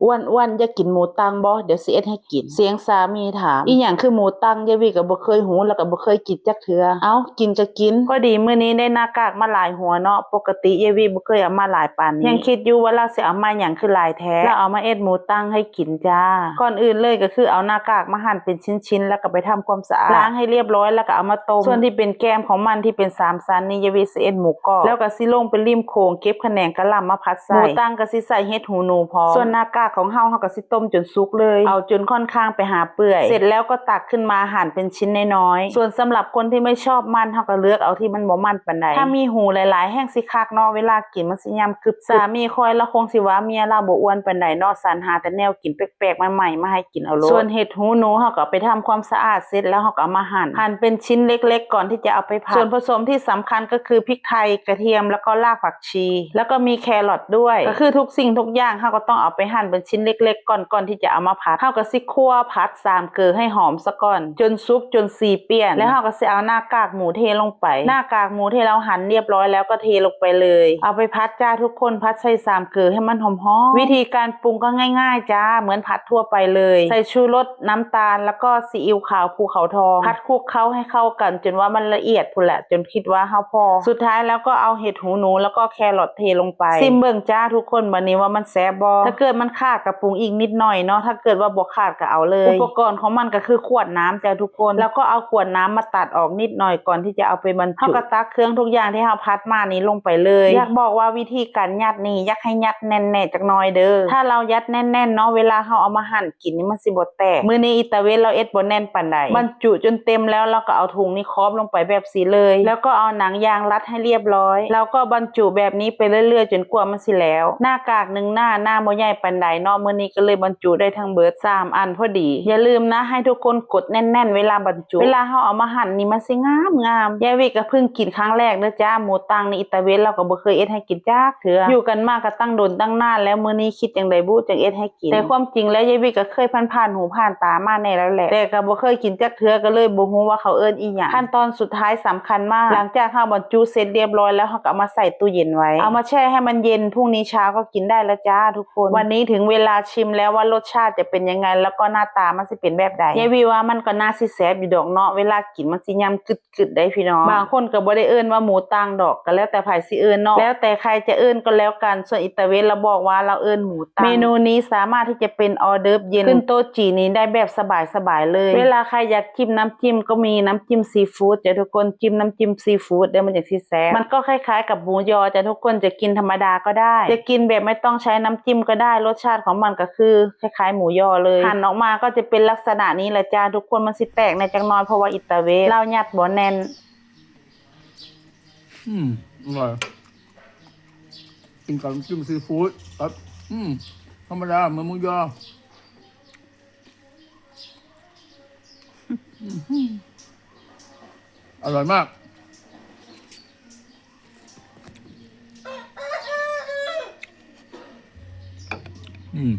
ອ້ວນໆ ຢາກກິນໝູຕັງບໍ່? ດຽວຊິເຮັດໃຫ້ກິນ. ສຽງສາມີຖາມ. ອີ່ຫຍັງຄືໝູຕັງ? ຍາຍວິກໍບໍ່ເຄີຍຮູ້ ແລ້ວກໍບໍ່ເຄີຍກິນຈັກເທື່ອ. ເອົ້າ ກິນກໍກິນ. ພໍດີມື້ນີ້ໄດ້ໜ້າກາກມາຫຼາຍຫົວເນາະ, ປົກກະຕິຍາຍວິບໍ່ເຄີຍເອົາມາຫຼາຍປານນີ້. ຍັງຄິດຢູ່ວ່າລາວຊິເອົາມາຫຍັງຄືຫຼາຍແທ້. ລາວເອົາມາເຮັດໝູຕັງໃຫ້ກິນຈ້າ. ກ່ອນອື່ນເລີຍກໍຄືເອົາໜ້າກາກມາຫັ່ນເປັນຊິ້ນໆ ແລ້ວກໍໄປທຳຄວາມສະອາດ, ລ້າງໃຫ້ລຽບຮ້ອຍ ແລ້ວກໍເອົາມາຕົ້ມ. ສ່ວນທີ່ເປັນແກ້ມຂອງມັນທີ່ເປັນສາມຊັ້ນນີ້ ຍາຍວິຊິເຮັດໝູກອບ ແລ້ວກໍຊິລົງໄປລິ້ມໂຂງເກັບຂະແໜງກະຫຼ່ຳມາຜັດໃສ່. ໝູຕັງກໍຊິໃສ່ເຫັດຫູໜູພ້ອມ. ສ່ວນໜ້າກາກຂອງເຮົາ ເຮົາກໍຊິຕົ້ມຈົນສຸກເລີຍ, ເອົາຈົນຂ້ອນຂ້າງໄປຫາເປື່ອຍ. ເສັດແລ້ວກໍຕັກຂຶ້ນມາຫັ່ນເປັນຊິ້ນນ້ອຍໆ. ສ່ວນສຳລັບຄົນທີ່ບໍ່ຊອບມັນ ເຮົາກໍເລືອກເອົາທີ່ມັນບໍ່ມັນປານໃດ. ຖ້າມີຫູຫຼາຍໆ ແຮ່ງຊິຄັກເນາະ, ເວລາກິນມັນຊິຫຍ້ຳກຶບໆ. ສາມີຂ້ອຍລາວຄົງຊິວ່າເມຍລາວບໍ່ອ້ວນປານໃດເນາະ, ສັນຫາແຕ່ແນວກິນແປກໆ ໃໝ່ໆ ມາໃຫ້ ກິນເອົາໂລດ. ສ່ວນເຫັດຫູໜູ ເຮົາກໍເອົາໄປທຳຄວາມສະອາດເສັດແລ້ວ ເຮົາກໍເອົາມາຫັ່ນ, ຫັ່ນເປັນຊິ້ນເລັກໆ ກ່ອນທີ່ຈະເອົາໄປຜັດ. ສ່ວນປະສົມທີ່ສຳຄັນກໍຄືພິກໄທ, ກະທຽມ ແລ້ວກໍຮາກຜັກຊີ ແລ້ວກໍມີແຄຣອດດ້ວຍ. ກໍຄືທຸກສິ່ງທຸກຢ່າງ ເຮົາກໍຕ້ອງເອົາໄປຫັ່ນເປັນຊິ້ນເລັກໆ ກ່ອນ, ກ່ອນທີ່ຈະເອົາມາຜັດ. ເຮົາກໍຊິຂົ້ວຜັດສາມເກືອໃຫ້ຫອມສາກ່ອນ, ຈົນສຸກ, ຈົນສີປ່ຽນ, ແລ້ວເຮົາກໍຊິເອົາໜ້າກາກໝູເທລົງໄປ. ໜ້າກາກໝູທີ່ເຮົາຫັ່ນລຽບຮ້ອຍແລ້ວກໍເທລົງໄປເລີຍ. ເອົາໄປຜັດຈ້າທຸກຄົນ, ຜັດໃສ່ສາມເກືອໃຫ້ມັນຫອມໆ. ວິທີການປຸງກໍງ່າຍໆ ຈ້າ, ເໝືອນຜັດທົ່ວໄປເລີຍ. ໃສ່ຊູລົດ, ນ້ຳຕານ ແລ້ວກໍຊີອິ້ວຂາວພູເຂົາທອງ. ຜັດຄຸກເຄົ້າໃຫ້ເຂົ້າກັນຈົນວ່າມັນລະອຽດພຸ້ນແຫຼະ, ຈົນຄິດວ່າເຮົາພໍ. ສຸດທ້າຍແລ້ວກໍເອົາເຫັດຫູໜູ ແລ້ວກໍແຄຣອດເທລົງໄປ. ຊິມເບິ່ງຈ້າທຸກຄົນ, ບາດນີ້ວ່າມັນແຊບບໍ່? ຖ້າເກີດມັນຂາດກໍປຸງອີກນິດໜ້ອຍເນາະ, ຖ້າເກີດວ່າບໍ່ຂາດກໍເອົາເລີຍ. ອຸປະກອນຂອງມັນກໍຄືຂວດນ້ຳຈ້າທຸກຄົນ, ແລ້ວກໍເອົາຂວດນ້ຳມາຕັດອອກນິດໜ້ອຍ ກ່ອນທີ່ຈະເອົາໄປບັນຈຸ. ເຮົາກໍຕັກເຄື່ອງທຸກຢ່າງທີ່ເຮົາຜັດມານີ້ລົງໄປເລີຍ. ຢາກບອກວ່າວິທີການຍັດນີ້ ຢາກໃຫ້ຍັດແໜ້ນແດ່ຈັກໜ້ອຍເດີ້. ຖ້າລາວຍັດແໜ້ນໆ ເນາະ, ເວລາເຮົາເອົາມາຫັ່ນ ກິນນີ້ມັນຊິບໍ່ແຕກ. ມື້ນີ້ອີຕາເວນລາວເອັດບໍ່ແໜ້ນປານໃດ, ບັນຈຸຈົນເຕັມແລ້ວ ລາວກໍເອົາຖົງນີ້ຄອບລົງໄປແບບຊີ້ເລີຍ, ແລ້ວກໍເອົາໜັງຢາງລັດໃຫ້ລຽບຮ້ອຍ, ລາວກໍບັນຈຸແບບນີ້ໄປເລື້ອຍໆ ຈົນກວ່າມັນຊິແລ້ວ. ໜ້າກາກໜຶ່ງໜ້າ, ໜ້າບໍ່ໃຫຍ່ປານໃດເນາະ, ມື້ນີ້ກໍເລີຍບັນຈຸໄດ້ທັງເບິດສາມອັນພໍດີ. ຢ່າລືມນະ, ໃຫ້ທຸກຄົນກົດແໜ້ນໆ ເວລາບັນຈຸ. ເວລາເຮົາເອົາມາຫັ່ນນີ້ ມັນຊິງາມໆ. ຍາຍວິກໍເພິ່ງກິນຄັ້ງແລກເດີ້ຈ້າ, ໝູຕັງນີ້ ອີຕາເວນລາວກໍບໍ່ເຄີຍເຮັດໃຫ້ກິນຈັກເທື່ອ. ຢູ່ກັນມາກໍຕັ້ງດົນຕັ້ງນານແລ້ວ, ມື້ນີ້ຄິດຈັ່ງໃດບຸ ຈັ່ງເຮັດໃຫ້ ກິນ. ແຕ່ຄວາມຈິງແລ້ວ ຍາຍວິກໍເຄີຍຜ່ານໆຫູຜ່ານຕາມາແດ່ແລ້ວແຫຼະ, ແຕ່ກໍບໍ່ເຄີຍກິນຈັກເທື່ອ, ກໍເລີຍບໍ່ຮູ້ວ່າເຂົາເອີ້ນອີ່ຫຍັງ. ຂັ້ນຕອນສຸດທ້າຍສຳຄັນມາກ, ຫຼັງຈາກເຮົາບັນຈຸເສັດລຽບຮ້ອຍແລ້ວ, ເຮົາກໍເອົາມາໃສ່ຕູ້ເຢັນໄວ້, ເອົາມາແຊ່ໃຫ້ມັນເຢັນ, ພຸ່ງນີ້ເຊົ້າກໍກິນໄດ້ແລ້ວຈ້າທຸກຄົນ. ວັນນີ້ເຖິງເວລາຊິມແລ້ວວ່າລົດຊາດຈະເປັນຍັງໄງ ແລ້ວກໍໜ້າຕາມັນຊິເປັນແບບໃດ. ຍາຍວິວ່າມັນກໍໜ້າຊິແຊບຢູ່ດອກເນາະ, ເວລາກິນມັນຊິຫຍ້ຳກຶດ ກຶດໄດ້ພີ່ນ້ອງ. ບາງຄົນກໍບໍ່ໄດ້ເອີ້ນວ່າໝູຕັງດອກ, ກໍແລ້ວແຕ່ໃຜຊິເອີ້ນເນາະ, ແລ້ວແຕ່ໃຄຈະເອີ້ນກໍແລ້ວກັນ. ສ່ວນອີຕາເວນລາວບອກວ່າລາວເອີ້ນໝູຕັງ. ເມນູນີ້ສາມາດທີ່ຈະເປັນອໍເດີບເຢັນ ຂຶ້ນໂຕະຈີນນີ້ໄດ້ແບບສະບາຍໆເລີຍ. ເວລາໃຄຢາກຈິ້ມນ້ຳຈິ້ມກໍມີນ້ຳຈິ້ມຊີຟູດຈ້າທຸກຄົນ, ຈິ້ມນ້ຳຈິ້ມຊີຟູດເດີ້ ມັນຈັ່ງຊິແຊບ. ມັນກໍຄ້າຍໆກັບໝູຍໍ້ຈ້າທຸກຄົນ, ຈະກິນທຳມະດາກໍໄດ້, ຈະກິນແບບບໍ່ຕ້ອງໃຊ້ນ້ຳຈິ້ມກໍໄດ້, ລົດຊາດຂອງມັນກໍຄື ຄ້າຍໆໝູຍໍ້ເລີຍ. ຫັ່ນອອກມາກໍຈະເປັນລັກສະນະນີ້ແຫຼະຈ້າທຸກຄົນ, ມັນຊິແປກແດ່ຈັກໜ້ອຍ ເພາະວ່າອີຕາເວນລາວຍັດບໍ່ແໜ້ນ. ອືມ ອະຮ່ອຍ. ກິນກັບນ້ຳຈິ້ມຊີຟູດ ແບບ ອືມ ທຳມະດາ ເໝືອນໝູຍໍ້. ອືມ ອະຮ່ອຍມາກ. ອືມ.